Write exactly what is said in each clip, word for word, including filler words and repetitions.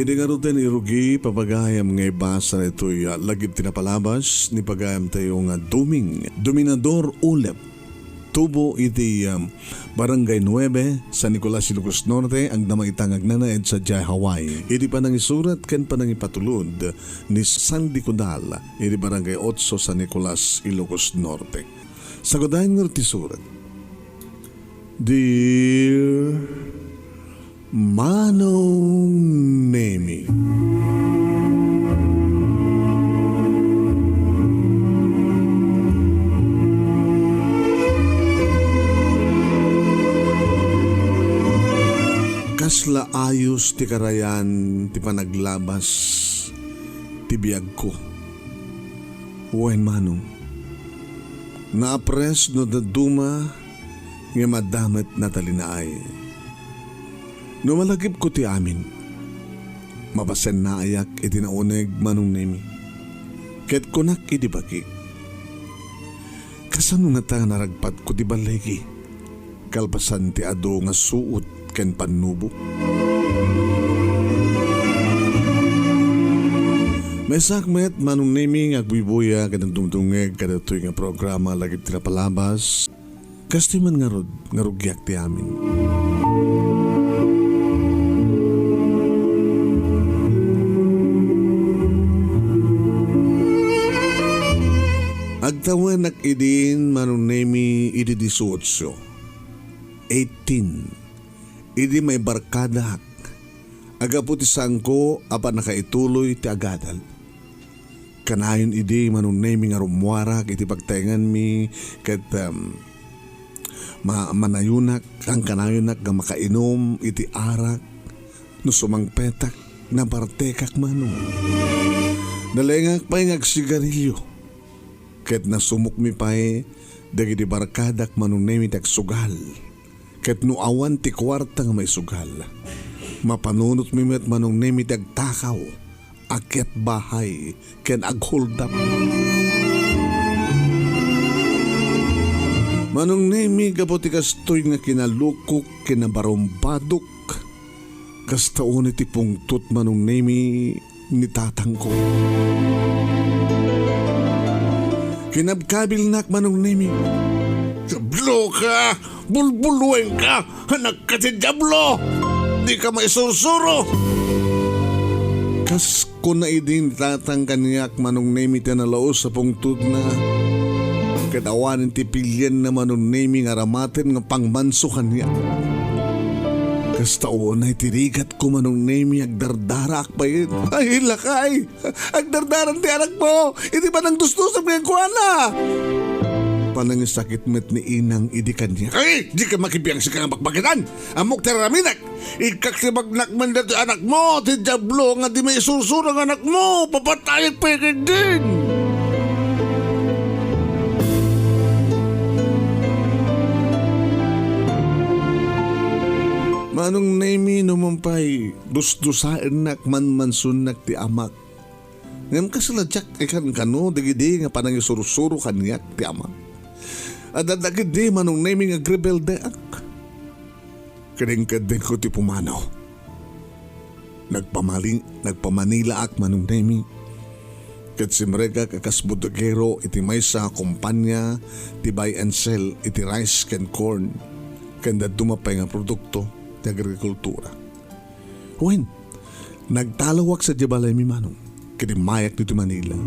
Di ngaruden irugi, papagayam nga ibasa daytoy, ah, lagip ti napalabas ni pagayamtayo nga Doming, Dominador Ulep. Tubo iti, um, Barangay Nuebe, San Nicolas, Ilocos Norte, agdama ita nga agnanaed sadiay Hawaii. Iti panangisurat ken panangipatulod ni Sandy Cudal, iti Barangay Otso, San Nicolas, Ilocos Norte. Sagudayen ngarud ti surat. Dear Manong Nemi. Kasla ayos ti karayan ti panaglabas ti biagko. Wen, Manong, naapres no dadduma ngem adda met natalinaay. No malagipko ti amin, mapasennaayak iti nauneg, Manong Nemi. Ket kunak idi bagi, kasano ngata nga naragpatko ti balligi kalpasan ti adu nga suot ken pannubo? Maysaak met, Manong Nemi, nga agbuybuya ken agdumdumngeg kadatoy nga programa lagip ti napalabas. Kastoy man ngarud nga rugiak ti amin. Agtawenak idin, Manong Nemi, idi disiotso, eighteen, idi maibarkadak a gapu ti saanko a pannakaituloy ti agadal. Kanayon idi, Manong Nemi, nga rummuarak iti pagtaenganmi ket, em, ma-, manayonak, kankanayonak nga makainom iti arak no sumangpetak, nabartekak, Manong. Nalengak pay nga agsigarilio ket nasumokmi pay dagiti barkadak, Manong Nemi, ti agsugal. Ket no awan ti kuarta nga maisugal, mapanunotmi met, Manong Nemi, ti agtakaw, agyat bahay, ken aghuldap. Manong Nemi, gapu ti kastoy nga kinalukok ken nabarumbadok, kasta unay ti pungtot, Manong Nemi, ni tatangko. Kinabkabilnak, Manong Nemi. Diablo ka! Bulbuluen ka! Anak ka ti Diablo! Di ka maisursuro! Kas kuna idi ni tatang kaniak, Manong Nemi, ti nalaus a pungtotna. Ket awanen ti pilienna, Manong Nemi, nga aramaten nga pangmanso kaniak. Kasta unay ti rigat ko, Manong Nemi, agdardaraak pay. Ay, lakay! Agdardaran ti anakmo iti panangdusdusem kenkuana. Panangisakit met ni inang idi kaniak. Ay, di ka makibiang sika nga bakbakinan. Ammok ti aramidak. Ikkak ti bagnak man dati anakmo, ti Diablo nga di maisursuro nga anakmo. Papatayak pay ketdin. Manong Nemi, no man pay dusdusaennak, manmansonak ti amak. Ngem kasla diak ikankano dagidi nga panangisursuro kaniak ti amak. Adda dagidi, Manong Nemi, nga agrebeldeak. Ket inkeddengko ti pumanaw. Nagpamali-, nagpamanilaak, Manong Nemi. Ket simrekak a kas bodegero iti maysa a kompania ti buy and sell iti rice ken corn, ken dadduma pay nga produkto ti agrikultura. Wen, nagtalawak sadiay balaymi, Manong, ket immayak ditoy Manila.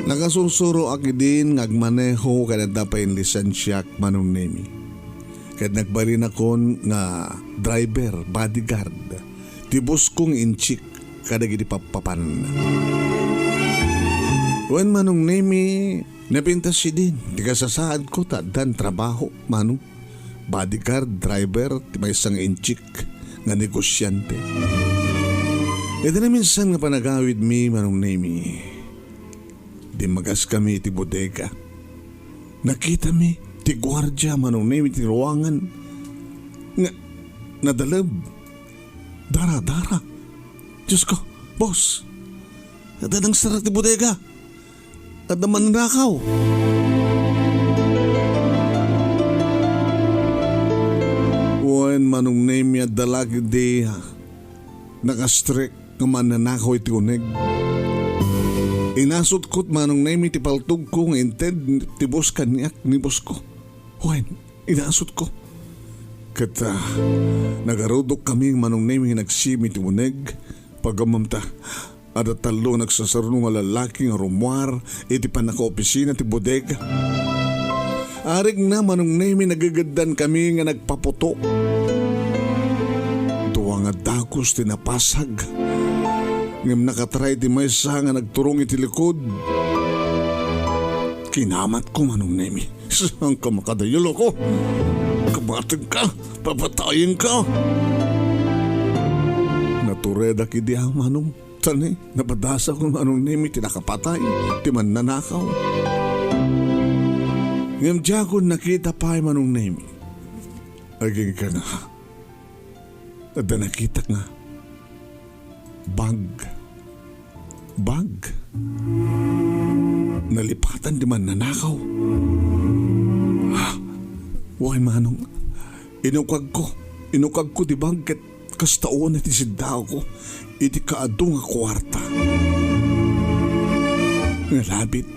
Nakasursuroak idin nga agmaneho ken adda pay lisensiak, Manong Nemi. Ket nagbalinakon nga driver, bodyguard, ti boss ko nga inchik kadagiti pappapananna. Wen, Manong Nemi, napintas idin ti kasasaadko ta addan trabaho, Manong. Bodyguard, driver, ti maysa nga inchik nga negosiante. Iti naminsan nga panagawidmi, Manong Nemi, dimmagaskami iti bodega. Nakitami ti guardia, Manong Nemi, ti ruangan nga nadalem. Dara, dara. Diyos ko, boss. Adda nangsara ti bodega. Adda mannakaw. lalaki di nakastrek nga mannanakaw iti uneg. Inasutko, Manong Nemi, ti paltogko nga inted ti boss kaniak ni boss ko. Wen, inasutko. Ket, ah, nagarudokkami, Manong Nemi, nga nagsim iti uneg. Pagammamta, adda tallo nga nagsasaruno nga lalaki nga rummuar iti pannakaopisina ti bodega. Arigna, Manong Nemi, nagageddankami nga nagpaputo. Dua nga dagus ti napasag. Ngem nakatray ti maysa nga nagturong iti likod. Kinamatko, Manong Nemi. Saanka makadayaw, loko? Kamatenka! Papatayenka! Naturedak idi a, Manong. Saan, eh? Napadasaw, Manong Nemi, ti nakapatay, ti mannanakaw. Ngem diakon nakita pay, Manong Nemi. Agingga nga, adda nakitak nga bag. Bag. Nalipatan ti mannanakaw. Ha? Wen, Manong. Inukagko. Inukagko ti bag ket kasta unay ti siddawko iti kaadu nga kuarta. Nga labit,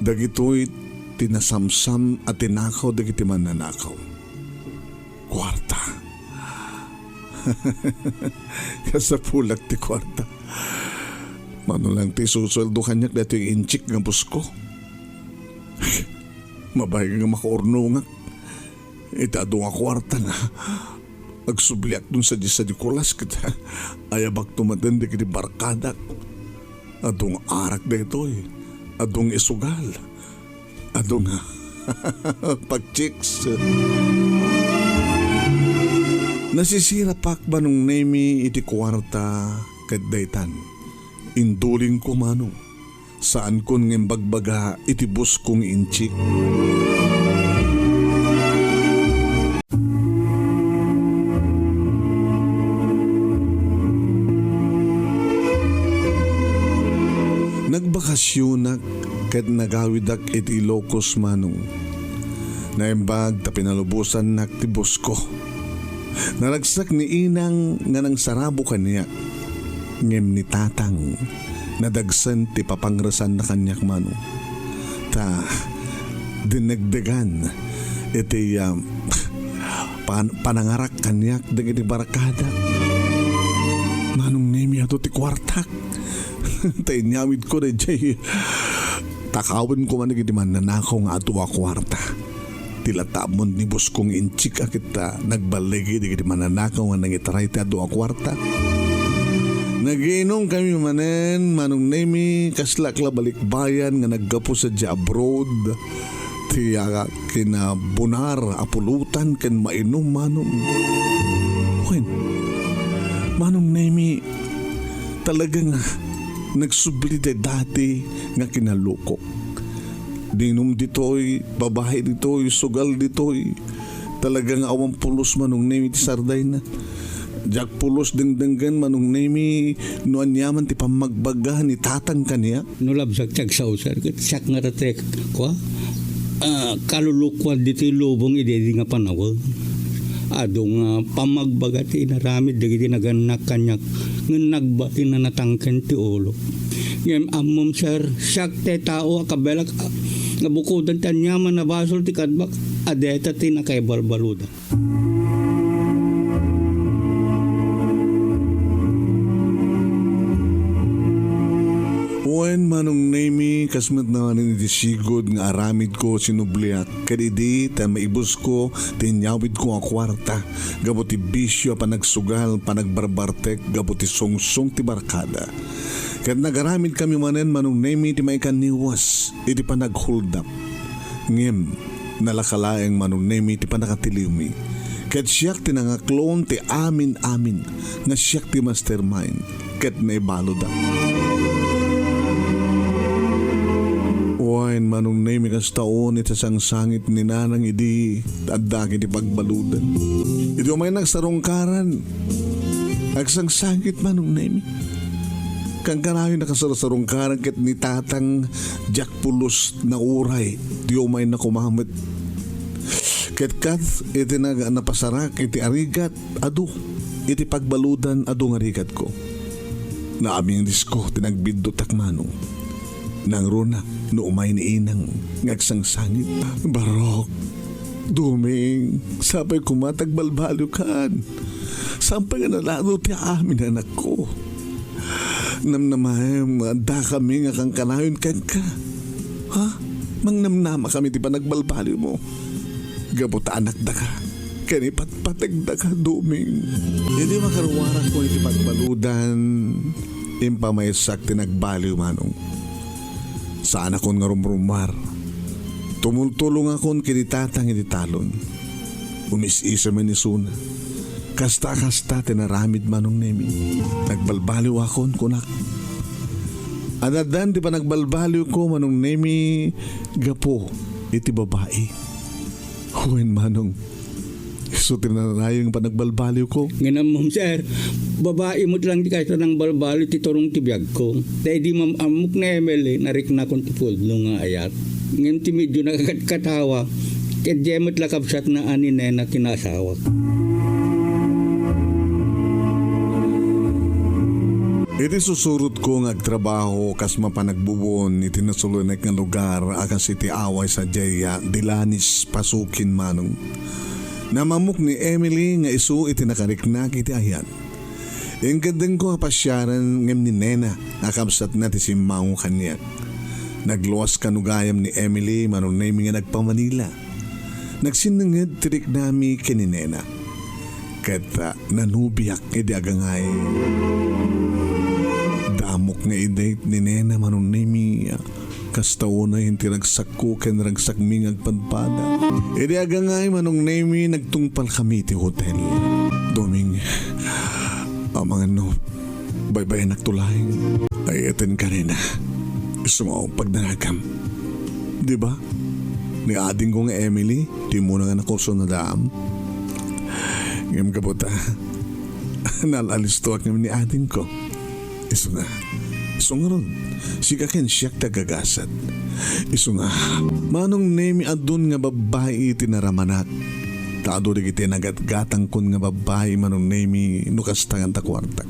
dagitoy ti nasamsam a tinakaw dagiti mannanakaw. Kuarta. Kasapulak ti kuarta. Mano lang ti susueldo kaniak daytoy inchik nga boss ko. Mabain nga makaurnongak iti adu nga kuarta nga agsubliakton sadi San Nicolas ket ayabakto manen dagiti barkadak. Adu nga arak daytoy. Adu nga isugal. Adu nga pagchicks. Nasisirapak, Manong Nemi, iti kuarta ket daytan. Indulingko, Manong. Saankon nga imbagbaga iti boss ko nga inchik. Nagbakasyonak ket nagawidak iti Ilocos, Manong. Naimbag ta pinalubosannak ti boss ko. Naragsak ni inang nga nangsarabo kaniak. Ngem ni tatang, nadagsen ti papangresanna kaniak, Manong. Ta, dinegdegan iti, ah, pan-, panangarak kaniak dagiti barkadak. Manong Nemi, adu ti kuartak. Ta inyawidko daydiay. Takawenko man dagiti mannanakaw nga adu a kuarta. Ti latta ammon ni boss ko nga inchik a ket, ah, nagballigi dagiti mannanakaw nga nangitaray ti adu a kuarta. Nagiinumkami manen, Manong Nemi, kasla ak la balikbayan nga naggapu sadiay abroad. Ti, ah, kinabunar a pulutan ken mainum, Manong. Wen, Manong Nemi, talaga nga nagsubli ti dati nga kinalukok. Dinum ditoy, babai ditoy, sugal ditoy. Talaga nga awan pulos, Manong Nemi, ti sardayna. Diak pulos dengdenggen, Manong Nemi, no aniaman ti pammagbaga ni tatang kaniak. No labsak ti agsao, sir, ket siak nga ratek, kua? Ah, kalulukoan ditoy lubong idi, idi nga panawen. Adu nga pammagbaga ti inaramid dagiti nagannak kaniak, ngem nagbalinna natangken ti ulo. Ngem ammom, sir, siak ti tao a kabelak a, nga bukoden ti aniaman a basol ti kadbak a deta ti nakaibalbaluda. Wen, Manong Nemi, kas met nawanen iti sigud nga aramidko, sinubliak, ket idi ta maibusko ti inyawidko a kuarta gapu ti bisio a panagsugal, panagbarbartek gapu ti sungsong ti barkada. Ket nagaramidkami manen, Manong Nemi, ti maikaniwas iti panaghuldap. Ngem, nalaka laeng, Manong Nemi, ti pannakatiliwmi. Ket siak ti nangaklon ti amin-amin nga siak ti mastermind ket naibaludak. Wen, Manong Nemi, kasta unay ti sangsangit ni Nanang idi adda iti pagbaludan. Idi umaynak sarungkaran, agsangsangit, Manong Nemi. Kankanayon a kasarsarungkaran ket ni Tatang, diak pulos nauray ti umayna koma met. Ket kas iti nag-, napasarak iti arigat, adu iti pagbaludan adu nga rigatko. Naamingdisko ti nagbiddutak, Manong. Nangruna no umay ni inang nga agsangsangit. Barok, Doming, sapay koma ti agbalbaliwkan. Sapay nga nalalo ti amin, anakko. Namnamaem nga addakami nga kankanayon kenka. Ha? Mangnamnama kami ti panagbalbaliwmo. Gapu ta anakdaka, ken ipatpategdaka, Doming. Idi makaruarakon iti pagbaludan, impamaysak ti nagbaliw, Manong. Saanakon nga rumrumuar. Tumultulongakon ken ni Tatang iti talon. Umis-isa met isuna. Kasta, kasta ti naramid, Manong Nemi. Nagbalbaliwakon, kunak. Ad-addan ti panagbalbaliwko, Manong Nemi, gapu iti babai. Wen, Manong, isu ti nanarayo nga panagbalbaliwko. Ngem ammom, sir, babai met lang ti kasta nangbalbaliw ti turong ti biagko. Ta idi mam-, ammok ni Emily, nariknakon ti pudno nga ayat. Ngem ti medyo nakakatkatawa, ket diay met la kabsatna a ni Nena kinasawak. Iti susurotko nga agtrabaho kas mapan agbubon iti nasulinek nga lugar a kas iti away sadiay a Dilanis, Pasukin, Manong. Namammok ni Emily nga isu iti nakariknak iti ayat. Inkeddengko a pasiaren ngem ni Nena a kabsatna ti simmango kaniak. Nagluas kano gayam ni Emily, Manong Nemi, nga nagpa-Manila. Nagsinnenged ti riknami ken ni Nena. Ket, ah, nanubiak idi agangay. Damok nga i-date ni Nena, Manong Nemi, ah, kasta unay ti ragsakko ken ragsakmi nga agpadpada. Idi agangay, Manong Nemi, nagtungpalkami iti hotel. Doming, amangan no, baybayanakto laeng. Ay, aten kanina. Isu nga pagnanagam. Di ba? Ni adingko nga Emily, di mo na nga nakurso na daan. Ngem gapu ta, nal-alistoak ngem ni adingko. Isu nga, isu ngarud, sika ken siak ti agagasat. Isu nga, Manong Nemi, adun nga babbai iti naramanak. Ta adu dagiti nagatgatangkon nga babbai, Manong Nemi, no kasta nga adda kuartak.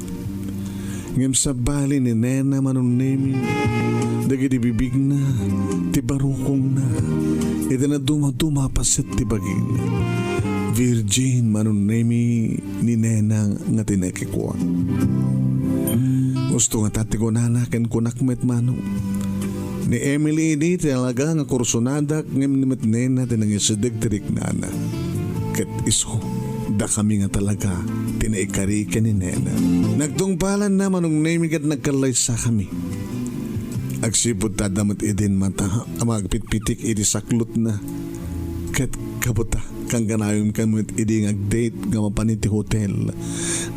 Ngem sabali ni Nena, Manong Nemi, dagiti bibigna, ti barukongna, iti nadumaduma a paset ti bagina. Virgin, Manong Nemi, ni Nena nga tinekikuan. Gusto nga ta ti kunana ken kunak met, Manong. Ni Emily idi ti talaga nga kursonadak ngem ni met Nena ti nangisideg ti riknana. Ket isu, dakami nga talaga ti naikari ken ni Nena. Nagtungpalanna, Manong Nemi, ket nagkallaysakami. Agsipud ta adda met idin mata a mangagpitpitik iti saklotna. Ket gapu ta, kankanayon kami met idi nga agdate nga mapan iti hotel.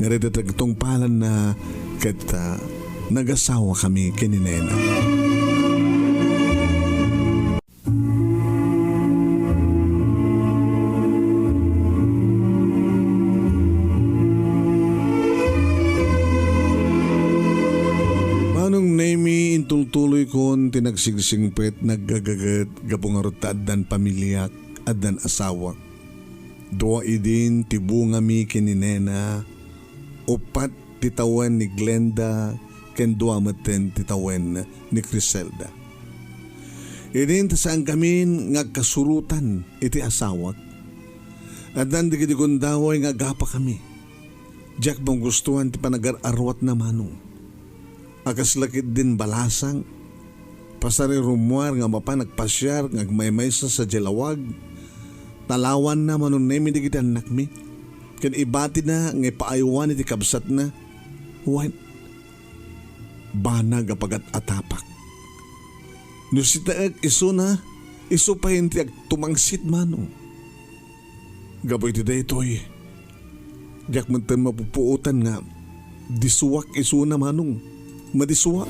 Ngarud, nagtungpalanna ket, ah, nagasawakami ken ni Nena. Manong Nemi, intultuloykon ti nagsingsingpet, nagagaget, gapu ngarud ta addan pamiliak, addan asawak. Dua idin ti bungami ken ni Nena, uppat ti tawen ni Glenda, ken dua metten ti tawen ni Criselda. Idin ta saankamin nga agkasurotan iti asawak. Addan dagiti gundaway nga agapakami. Diak magustuhan ti panagar-arruatna, Manong. A kasla ketdin balasang, pasarirummuar nga mapan agpasiar nga agmaymaysa sadiay lawag, talawanna, Manong Nemi, dagiti annakmi, ken ibatina nga ipaaywan iti kabsatna. Wen, banag a pagat-atapak. No sitaek isuna, isu pay ti agtumangsit, Manong. Gapu iti daytoy, diak metten mapupuotan nga disuak isuna, Manong. Madisuak.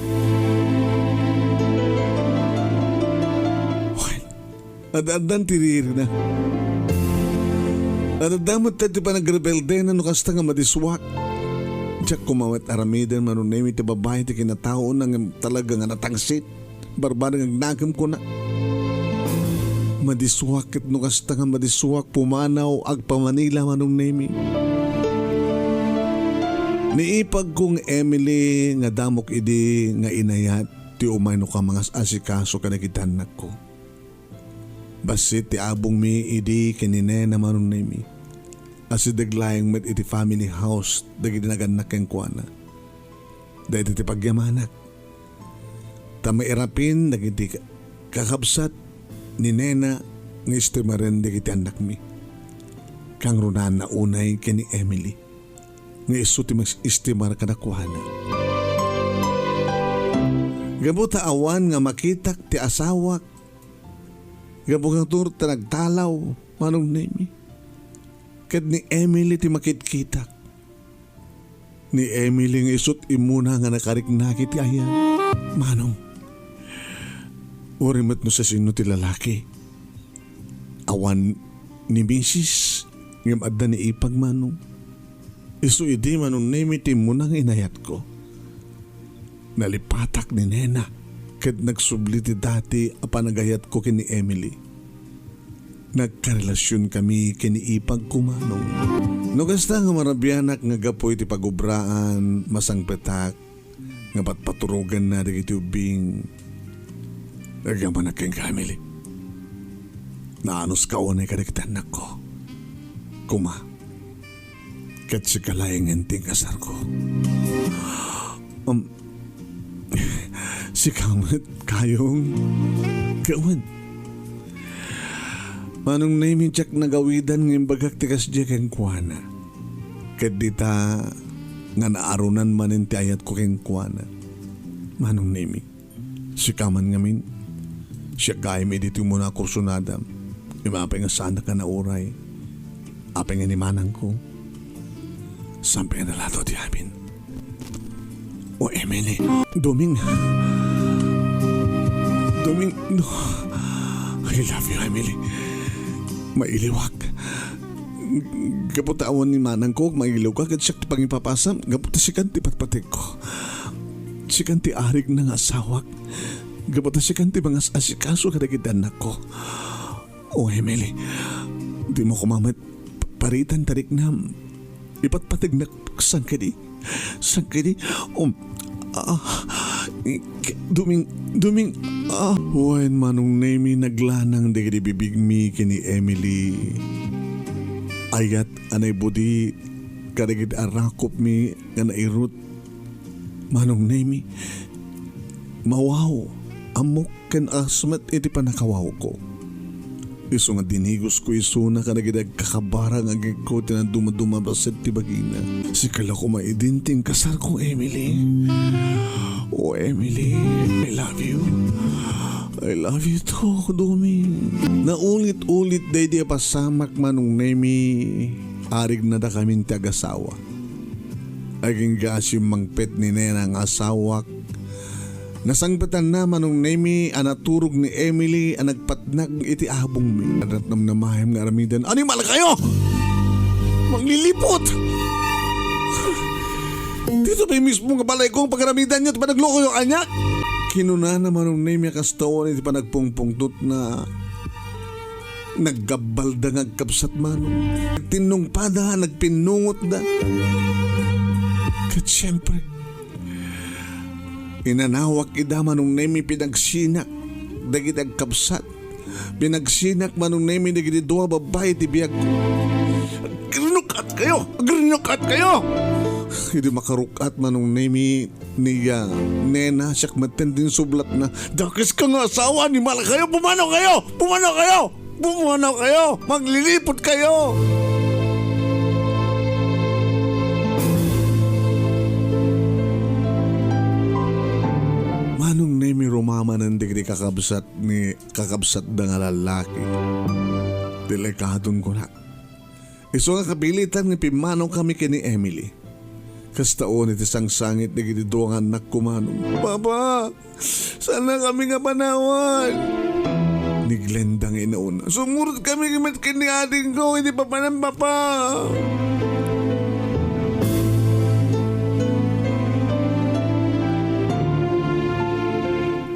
Wen, ad-addan ti ririna. Ad-adda met ti panagrebeldena no kasta nga madisuak. Diak koma met aramiden, Manong Nemi, ti babai ti kinataona ngem talaga nga natangsit. Barbareng nga agnakem, kuna. Madisuak ket no kasta nga madisuak pumanaw agpamanila, Manong Nemi. Ni ipagko nga Emily nga damok idi nga inayat ti umay no kamangas-asikaso kadagiti annakko. Bassit ti abongmi idi ken ni Nena, Manong Nemi. Asideg laeng met iti family house dagiti nagannak kenkuana. Dayta ti pagyamanak. Ta mairapin dagiti kakabsat ni Nena nga istimaren dagiti annakmi. Kangrunaanna unay ken ni Emily nga isu ti mas-istimar kadakuada. Gapu ta awan nga makitak ti asawak, gapu nga tur ta nagtalaw, Manong Nemi. Ket ni Emily ti makitkitak. Ni Emily nga isut' immuna nga nakariknaki ti ayat. Manong, uray met no siasino ti lalaki. Awan ni misis ngem adda ni ipag, Manong. Isu idi, Manong Nemi, ti immuna nga inayatko. Nalipatak ni Nena ket nagsubli ti dati a panagayatko ken ni Emily. Nagkarelasionkami ken ni ipagko, Manong. No kasta nga marabianak nga gapu iti pagubraan, masangpetak nga patpaturoganna dagiti ubbing. Agyamanak kenka, Emily. Naanuska unay kadagiti annakko. Koma, ket sika laengen ti inkasarko. Um, sika met, Kayong. Kawen. Manong Nemi, diak nagawidan nga imbagak ti kasdiay kenkuana. Ket dita nga naarunan manen ti ayatko kenkuana. Manong Nemi, sika man ngamin, siak gayam idi ti umuna a kursunadam. Ngem apay nga saanak a nauray? Apay nga ni manangko? Saan pay a naladaw ti amin? O Emily. Doming. Doming, no. I love you, Emily. Mailiwak. Gapu ta awan ni manangko, mailiwka ket siak ti pangipapasam, gapu ta sikan ti patpategko. Sikan ti arigna nga asawak. Gapu ta sikan ti mangas-asikaso kadagiti annakko. O Emily, dimo koma met paritan ti riknam. Ipatpategnak sangkadi. Sangkadi. Um, ah, Doming, Doming, ah. Wen, Manong Nemi, naglanang dagiti bibigmi ken ni Emily. Ayat a naibudi kadagiti arakupmi nga nairut. Manong Nemi, mawaw, ammok ken agas met iti pannakawawko. Isu nga dinigosko isuna kadagiti agkakabara nga agikko ti nadumaduma bassit ti bagina. Sika la koma idin ti inkasarko, Emily. O Emily, I love you. I love you too, Doming. Naulit-ulit daydi a pasamak, Manong Nemi. Arigna dakamin ti agasawa. Agingga a simmangpet ni Nena nga asawak. Nasangpetanna, Manong Nemi, a naturog ni Emily a nagpatnag iti abongmi. Adda namnamaem nga aramiden. Animal kayo! Manglilipot! Dito pa mismo nga balayko ang pagaramidan niyo at panaglokoyo, anyak! Kinunana, Manong Nemi, a kastoon iti panagpungpungtotna. Naggabbalda nga agkabsat, Manong. Nagtinnungpada, nagpinnungotda. Ket siempre, inanawak ida, Manong Nemi, pinagsinak dagiti agkabsat. Pinagsinak, Manong Nemi, dagiti dua a babbai ti biagko. Agrinuk-at kayo! Agrinuk-at kayo! Idi makaruk-at, Manong Nemi, ni, ah, Nena, siak metten ti insublatna. Dakes ka nga asawa, animal kayo! Pumanaw kayo! Pumanaw kayo! Pumanaw kayo! Maglilipot kayo! Manong Nemi, rumamanen dagiti kakabsat ni, kakabsatda nga lallaki. Delikadon kuna. Isu nga kapilitan nga pimmanawkami ken ni Emily. Kasta unay ti sangsangit dagiti dua nga annakko, Manong. Papa, saannakami nga panawan. Ni Glenda nga inauna. Sumurotkami met ken ni adingko iti papanan, Papa.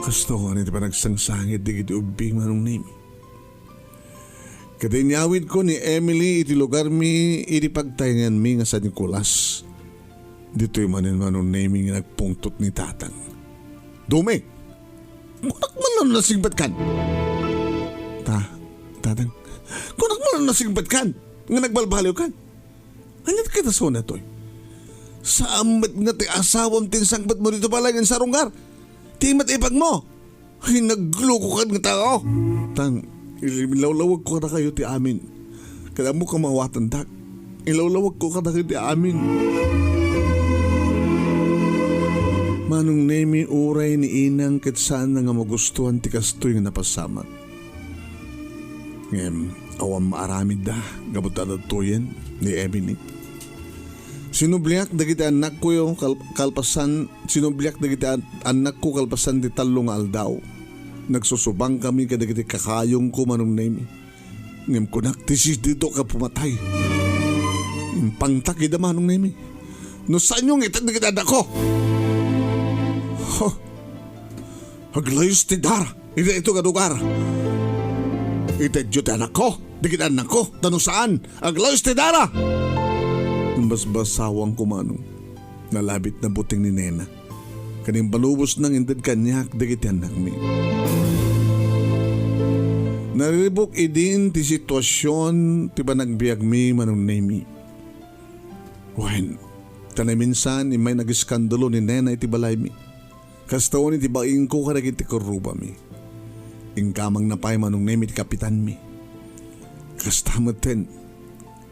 Kasta unay ti panagsangsangit dagiti ubbing, Manong Nemi. Ket inyawidko ni Emily iti lugarmi idi pagtaenganmi nga San Nicolas. Ditoy manen, Manong Nemy, nga nagpungtot ni Tatang. Dumi! Kunak man no nasingpetkan? Ta, Tatang, kunak man no nasingpetkan nga nagbalbaliwkan? Ania ti kadasaw daytoy? Saan met nga ti asawam ti insangpetmo ditoy balay nga insarunggar? Ti met ipagmo? Ay, naglukokan nga tao! Tang, ilawlawagko kadakayo ti amin. Ket ammok a maawatandak. Ilawlawagko kadakayo ti amin. Manong Nemy, uray ni Inang ket saanna nga magustuan ti kastoy nga napasamak. Ngem awan maaramidda gapu ta adtoyen ni Emily. Sinubliak dagiti annakko kal-, kalpasan, sinubliak dagiti an-, annakko kalpasan ti tallo nga aldaw. Nagsusubangkami kadagiti kakayongko, Manong Nemy. Ngem kunak ti sisidido ka pumatay. Impangtak ida, Manong Nemy. No saanyo nga ited dagiti annakko? Huh! Aglayos ti dara iti daytoy nga lugar. Itedyo ti annakko, dagiti annakko, ta no saan, aglayos ti dara! Imbasbasawangko, Manong. Nalabit na buteng ni Nena. Ket imbalubosna nga inted kaniak dagiti annakmi. Nariribuk idin ti situasion ti panagbiagmi, Manong Nemy. Wen, ta naminsan, immay nag-eskandalo ni Nena iti balaymi. Kasta wen iti bainko kadagiti kurrubami. Inkamangna pay, Manong Nemy, ti kapitanmi. Kasta metten,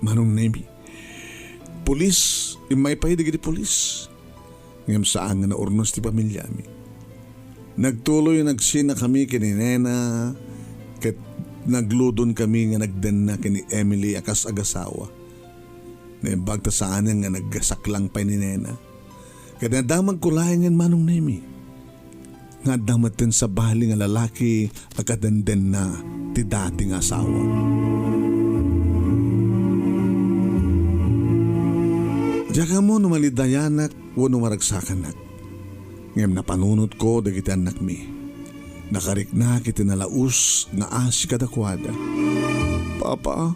Manong Nemy. Pulis, immay pay dagiti pulis. Ngem saan nga naurnos ti pamiliami. Nagtuloy a nagsinakami ken ni Nena, ket nagludonkami nga nagdenna ken ni Emily a kas agasawa. Naimbag ta saanen nga nagsaklang pay ni Nena. Ket nadamagko laengen, Manong Nemy, nga adda metten sabali nga lalaki a kadendenna ti dati nga asawa. Diak ammo no malidayanak wenno maragsakanak. Ngem napanunotko dagiti annakmi. Nakariknak iti nalaus nga asi kadakuada. "Papa,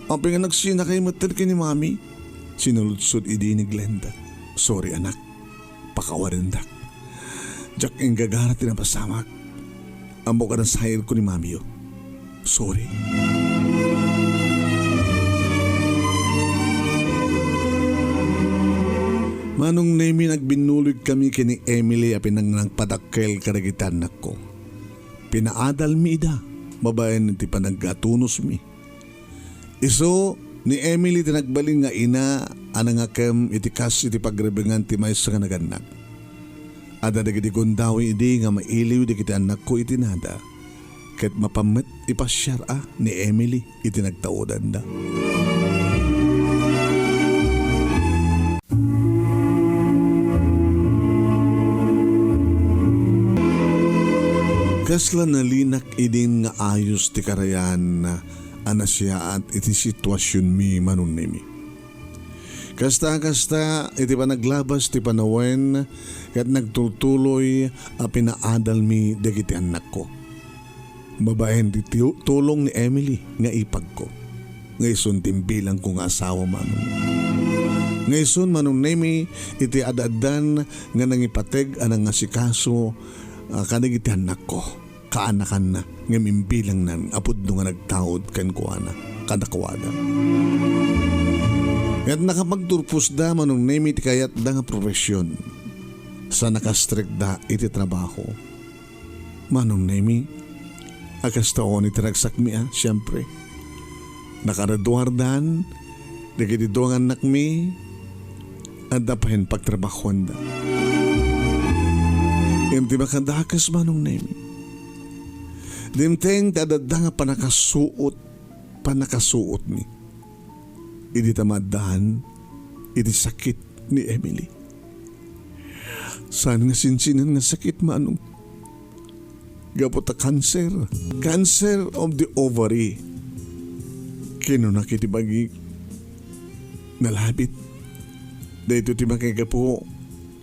apay nga nagsinakay metten ken ni Mami?" sinaludsod idi ni Glenda. "Sorry, anak. Pakawarendak. Diak inggagara ti napasamak. Ammok a nasayelko ni Mamiyo. Sorry." Manong Nemy, nagbinnulogkami ken ni Emily a pinangnangpadakkel kadagiti annakko. Pinaadalmi ida babaen iti panagatunosmi. Isu ni Emily ti nagbalin nga ina a nangakem iti kas iti pagrebengan ti maysa nga nagannak. Adda dagiti gundaway idi nga mailiw dagiti annakko iti nada, ket mapan met ipasiar a ni Emily iti nagtaudanda. Kasla nalinak idin nga ayos ti karayan a nasiaat iti situasionmi, Manong Nemy. Kasta, kasta, iti panaglabas ti panawen, ket nagtultuloy a pinaadalmi dagiti annakko. Babaen ti tiyo-, tulong ni Emily nga ipagko. Nga isun ti imbilangko nga asawa, Manong. Nga isun, Manong Nemy, iti ad-addan nga nangipateg a nangasikaso, ah, kadagiti annakko. Kaanakanna, ngem imbilangnan a pudno nga nagtaud kenkuana, kadakuada. Ket nakapagturposda, Manong Nemy, ti kayatda nga profesion. Sa nakastrikda iti trabaho. Manong Nemy, a kasta oni ti ragsakmi a, siempre. Nakaraduardan, dagiti dua nga annakmi, adda payen pagtrabahoanda. Ngem ti makadakes, Manong Nemy, dimteng ti adda nga panakasuot, panakasuotmi. Idi ta maaddaan iti sakit ni Emily. Saan nga sinsinan nga sakit, Manong? Gapu ta cancer. Cancer of the ovary. Kinunak iti bagik. Nalabit. Daytoy ti makaigapu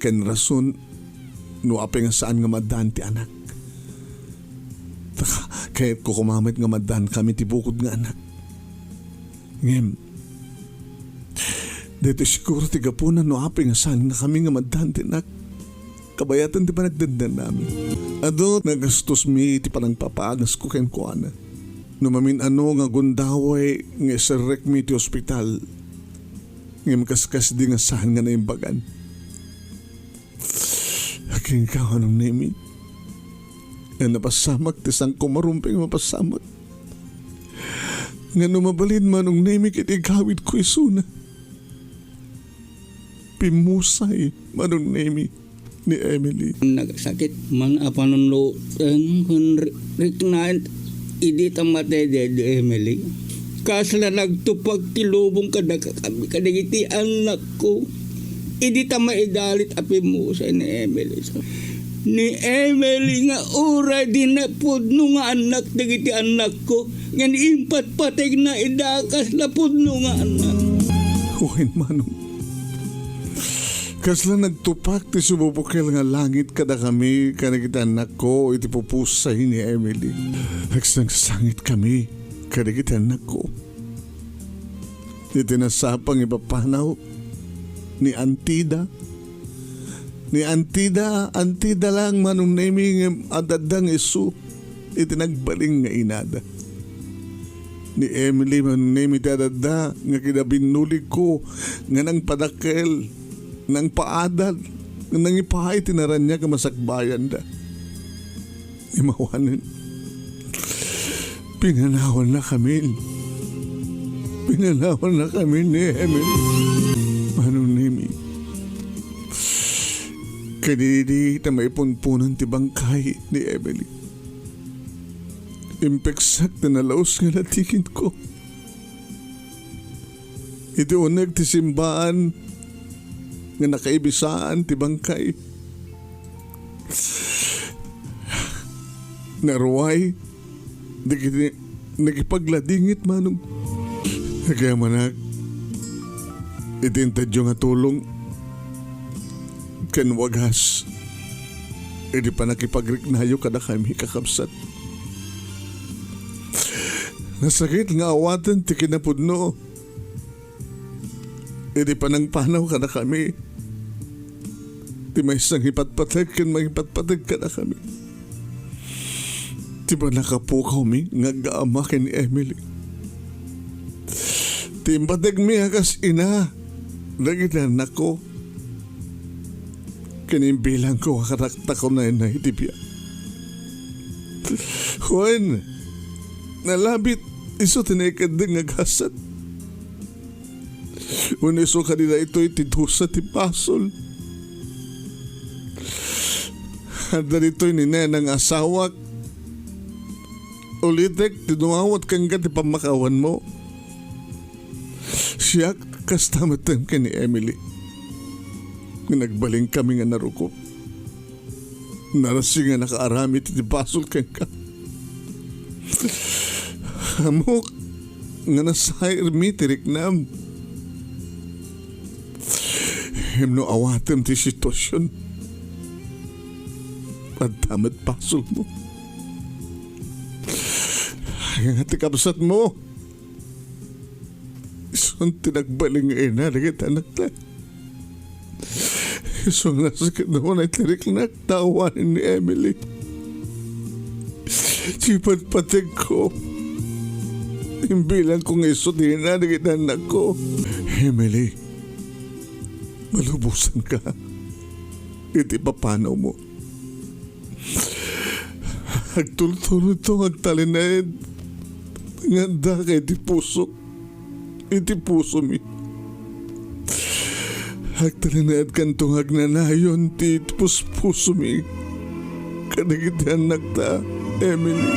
ken rason no apay nga saan nga maaddaan ti anak. Ta, Kayatko koma met nga maaddaankami ti bukod nga anak. Ngem, daytoy siguro ti gapuna no apay nga saan nga kami nga maaddaan ti anak. Kabayatan ti panagdandannami. Adu, nagastosmi ti panangpapaagasko kenkuana. No mamin-ano nga gundaway nga iserrekmi ti ospital, ngem kaskasdi nga saan nga naimbagan. Kenka, Manong Nemi, nga napasamak ti sangko marumpeng a mapasamak. Nga no mabalin, Manong Nemi, ket igawidko isuna. Pimmusay, Manong Nemi, ni Emily. Nagsakit man a panunoteng ken ri-, riknaen idi ta matay daydi Emily. Kasla nagtupag ti lubong kadakami kadagiti annakko. Idi ta maidalit a pimmusay ni Emily. Ni Emily nga uray di napudno nga annak dagiti annakko, ngem impatpategna ida kasla pudno nga annak. Wen, Manong. Kasla nagtupak ti sumubukel nga langit kadakami kadagiti annakko iti pupusay ni Emily. Nagsangsangitkami kadagiti annakko. Iti nasapa nga ipapanaw ni Antida. Ni Antida, Antida lang, Manong Nemi, ngem adda nga isu iti nagbalin nga inada. Ni Emily, Manong Nemi, ti adda nga kinabinnuligko nga nangpadakkel, nangpaadat, nangipaay ti naraniag a masakbayanda. Imawanen. Pinanawanna kami. Pinanawanna kami ni Emily. Manong Nemi. Kadidi ta maipunpunan ti bangkay ni Emily. Impeksak ti nalaus nga latikenko. Iti uneg ti simbaan nga nakaibisaan ti bangkay. Naruay, dagiti nakipagladingit, Manong. Agyamanak iti intedyo nga tulong ken wagas iti pannakipagriknayo kadakami, kakabsat. Nasakit nga awaten ti kinapudno iti panangpanaw kadakami ti maysa nga ipatpateg ken mangipatpateg kadakami. Ti pannakapukawmi nga aggaama ken ni Emily. Ti impategmi a kas ina dagiti annakko. Ken imbilangko a kataktakonayna iti biag. Wen, nalabit isu ti naikeddeng nga gasat. Wenno isu kadi daytoy ti dusa ti basol. Adda ditoy ni Nena nga asawak. Ulitek ti dumawat kenka ti pammakawanmo. Siak, kasta metten ken ni Emily. Nga nagbalinkami nga narukop. Narasing a nakaaramid iti basol kenka. Ammok nga nasairmi ti riknam. Ngem no awatem ti sitwasion, adda met basolmo. Ania nga ti kabsatmo? Isun ti nagbalin nga ina dagiti anakna. Isu nga nasakit unay ti riknak ta awanen ni Emily. Ti patpategko. Imbilangko nga isu ti ina dagiti annakko. Emily, malubosanka iti papanawmo. Agtultulonto nga agtalinaed nga addaka iti pusok, iti pusomi. Agtalinaedkanto nga agnanayon ti puspusomi kadagiti annakta, Emily.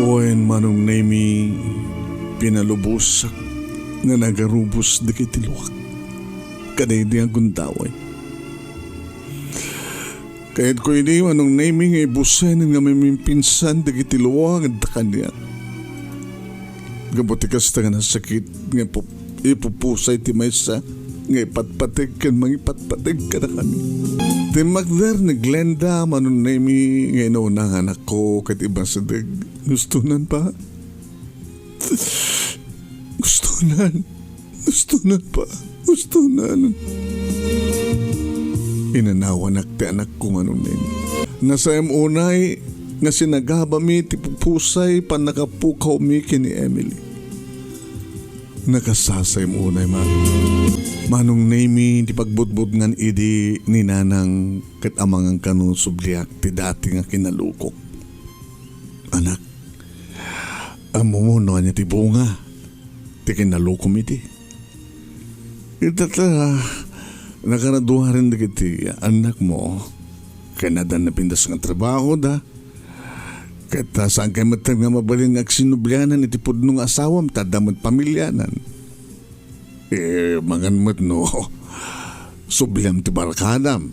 Wen, Manong Nemi, pinalubosak nga nagarubos dagiti luak kadaydi a gundaway. Kayatko idi, Manong Nemi, nga ibusen nga mamimpinsan dagiti luak a kaniak. Gapu ti kasta nga nasakit nga pup-, ipupusay ti maysa nga ipatpateg ken mangipatpateg kadakami. Timmakder ni Glenda, Manong Nemi, nga inuna nga anakko ket ibasideg. Gustonan pa? Gustonan. Gustonan pa. Gustonan. Inanawanak ti anakko, Manong Nemi. Nasaem unay nga sinagabami ti pupusay pannakapukawmi ken ni Emily. Nakasasaem unay man, Manong Nemi, ti pagbutbutngan idi ni Nanang ket amangan kano subliak ti dati nga kinalukok. Anak, ammomo no ania ti bunga ti kinalukom idi? Ita ta, nakaraduaren dagiti annakmo, ken adda napintas nga trabahoda, ket, ah, saankay met nga mabalin nga agsinublianan iti pudno nga asawam, ta adda met pamilianan. Eh, mangan met no subliam ti barkadam.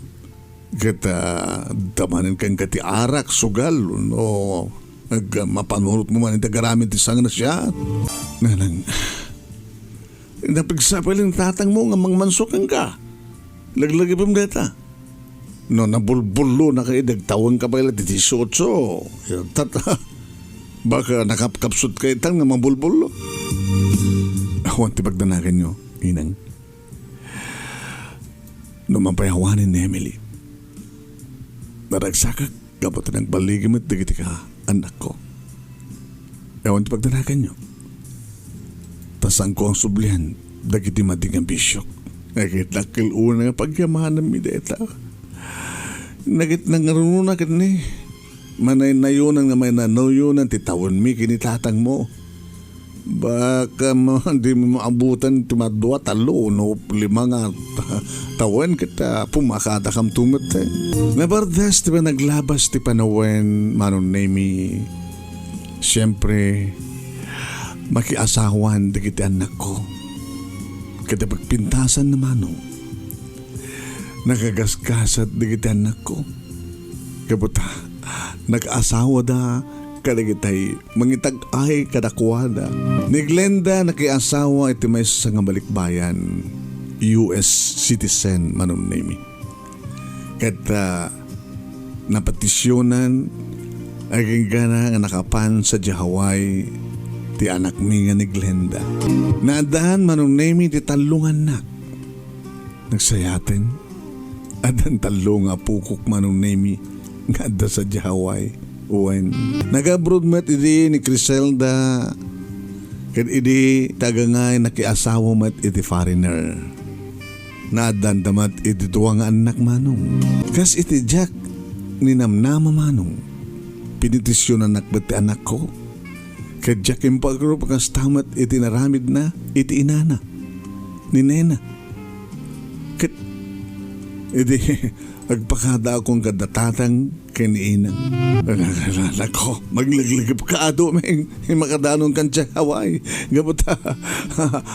Ket, ah, adda manen kenka ti arak, sugal, no ag-, mapanunotmo manen ti agaramid ti sangnasiat. Nanang, napigsapil ni tatangmo nga mangmanso kenka. Laglagipem dayta. No nabulbullonaka idi agtawenka pay la ti dieciocho, ita ta, baka nakapkapsutka itan nga mabulbullo. Awan ti pagdanaganyo, inang. No mapayawanen ni Emily, naragsakak gapu ta nagballigi met dagiti ka, annakko. Awan ti pagdanaganyo. Ta saanko a sublian dagiti madi nga bisiok. Ket dakkel unay nga pagyamananmi dayta. Ket nangrunona ket ni, manaynayonan nga maynanayonan ti tawenmi ken ni tatangmo. Baka ma-, di mo maabutan ti madua, tallo, no lima nga ta-, tawen ket, ah, pumakadakamto met. Nabardas ti panaglabas ti panawen, Manong Nemi. Siempre, makiasawan dagiti annakko. Ket pagpintasan na, Manong. Nakagasgasat dagiti annakko. Gapu ta, nakaasawada kadagitay mangitag-ay kadakuada. Ni Glenda nakiasawa iti maysa nga balikbayan, U S citizen, Manong Nemi. Ket, ah, napetisionan, agingga nga nakapan sadiay Hawaii ti anakmi nga ni Glenda. Naaddaan, Manong Nemi, ti tallo nga annak. Nagsayaten, addan tallo nga apokok, Manong Nemi, nga adda sadiay Hawaii. Wen, nag-abroad met idi ni Criselda, ket idi ti agangay nakiasawa met iti foreigner. Naaddanta met iti dua nga annak, Manong. Kas iti diak ninamnama, Manong, pinetisionanak met ti anakko. Ket diak impagrup kasta met iti naramidna iti inana, ni Nena. Ket idi agpakadaakon kadda tatang ken ni inang, nako, magleglegepka adu, Meng, makadanon kan diay Hawaii. Gapu ta,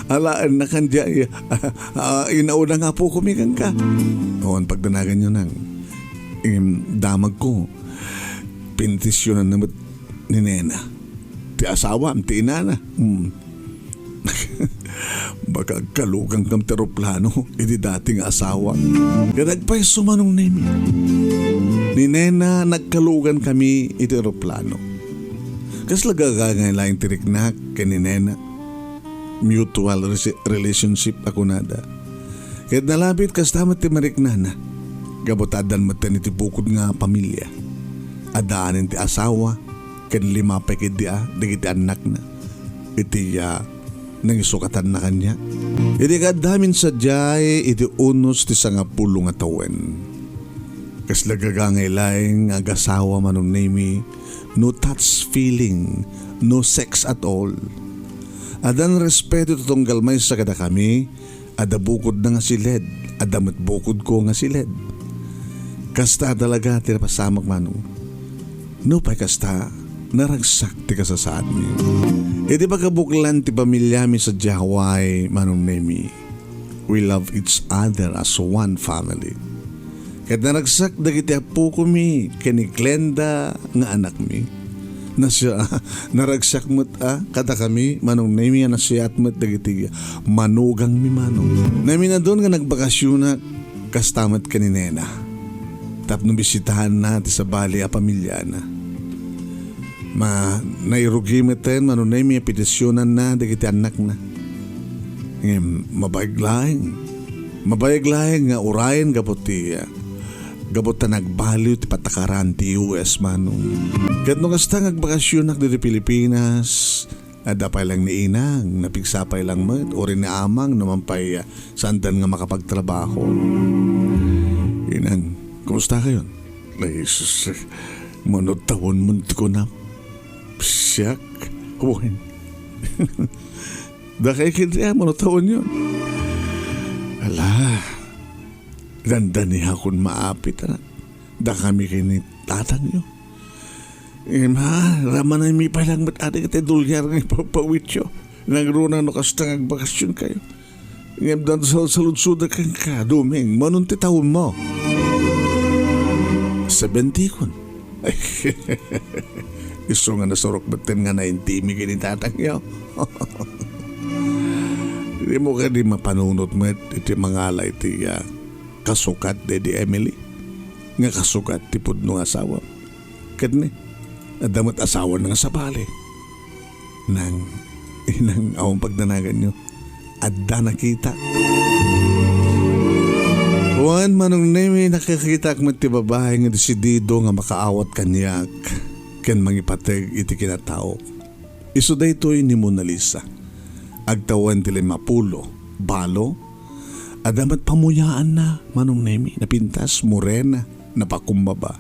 alaennakan diay, ah, ah, inauna nga apokomi kenka. Awan pagdanaganyo, Nang. Im, damagko, pinetisionanna met ni Nena ti asawam, ti inana. Hmm. Baka agkalugankam ti eroplano iti dati nga asawa. Ket agpayso, Manong Nemi. Ni Nena, nagkalugankami iti eroplano. Kasla gagangay laeng ti riknak ken ni Nena. Mutual resi-, relationship a kunada. Ket nalabit kasta met ti mariknana. Gapu ta addan metten iti bukod nga pamilia. Addaanen ti asawa, ken lima pay ketdi a dagiti annakna. Iti, ah, nangisukatanna kaniak. Idi kaaddamin sadiay iti unos ti sangapulo nga tawen. Kasla gagangay laeng nga agasawa, Manong Nemi, no touch feeling, no sex at all. Addan respeto ti tunggal maysa kadakami, adda bukodna nga siled, adda met bukodko nga siled. Kasta talaga ti napasamak, Manong. Nupay kasta, naragsak ti kasasaadmi. Iti pagkabuklan ti pamiliami sadiay Hawaii, Manong Nemi, we love each other as one family. Ket naragsak dagiti appokomi ken ni Glenda nga anakmi. Nasya, naragsak met a, kadakami, Manong Nemi, a nasyat met dagiti manugangmi, Manong. Naminadon nga nagbakasionak, kasta met ken ni Nena. Tapno bisitaanna ti sabali a pamiliana. Ma, nairugi metten, Manong Nemi, a petisionanna dagiti annakna. Ngem, mabaig laeng. Mabaig laeng nga urayen gapu ti, ah, gapu ta nagbaliw ti patakaran ti U S, Manong. Ket no kasta nga agbakasionak ditoy Pilipinas, adda pay lang ni inang, napigsa pay lang met, uray ni amang, no man pay, ah, saandan nga makapagtrabaho. Inang, kumusta kayon? Ay, sus, manudtawen man ti kunam. Siak, wen. Dakay ket dia, manudtawenyon. Ala, dandaniakon maapit, anak. Dakami ken ni tatangyo. Ima, ramanaymi pay lang met adi ket ti dolyar nga ipapawityo. Nangruna no kasta nga agbakasion kayo. Ngem dan salsaludsoda kenka, Doming, manon ti tawenmo? Seventy kun. Isu nga nasurok metten nga naintimi ken ni tatangyo. Dimo kadi mapanunot met iti mangala iti, ah, kasukat daydi Emily? Nga kasukat ti pudno nga asawa. Ket ni, adda met asawana nga sabali. Nang, inang awan pagdanaganyo. Adda nakita. Wen, Manong Nemi, nakakitaak met ti babai nga desidido nga makaawat kaniak ken mangipateg iti kinataok. Isu daytoy ni Mona Lisa. Agtawen ti lima pulo, balo. Adda met pamuyaanna, Manong Nemi, napintas, morena, napakumbaba,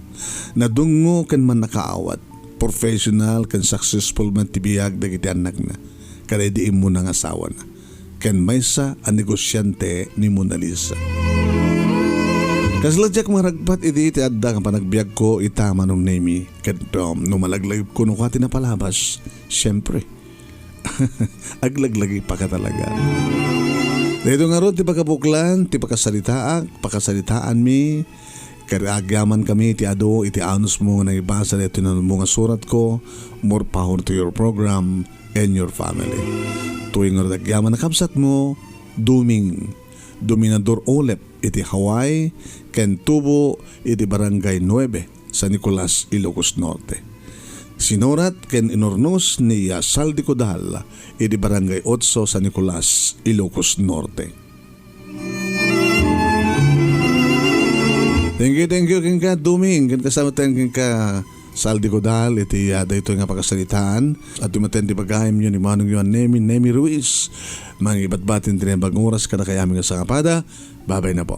nadungngo ken mannakaawat, professional ken successful met ti biag dagiti annakna, kadaydi immuna nga asawana, ken maysa a negosiante ni Mona Lisa. Kasla diak maragpat idi ti adda nga panagbiagko ita, Manong Nemi, ket, um, no malaglagipko no kua ti napalabas, siempre, aglaglagipaka talaga. Daytoy ngarud ti pakabuklan ti pakasaritaak, pakasaritaanmi, ket agyamankami ti adu iti anusmo nga nangibasa daytoy nanunmo nga suratko, more power to your program and your family. Tuy ngarud agyaman a kabsatmo, Doming, Dominador Olep iti Hawaii, ken tubo iti Barangay nuebe, San Nicolas, Ilocos Norte. Sinurat ken inurnos ni Saldi Codal iti Barangay otso, San Nicolas, Ilocos Norte. Thank you, thank you, kenka, Doming, ken kasama tayo kenka, Saldi Codal, iti, ah, daytoy nga pakasaritaan. At dumaten ti bagayem ni Manong Yuan Nemi, Nemi Ruiz. Mangibatbatin ti naimbag nga oras kadakayamin nga sangapada. Babay na po.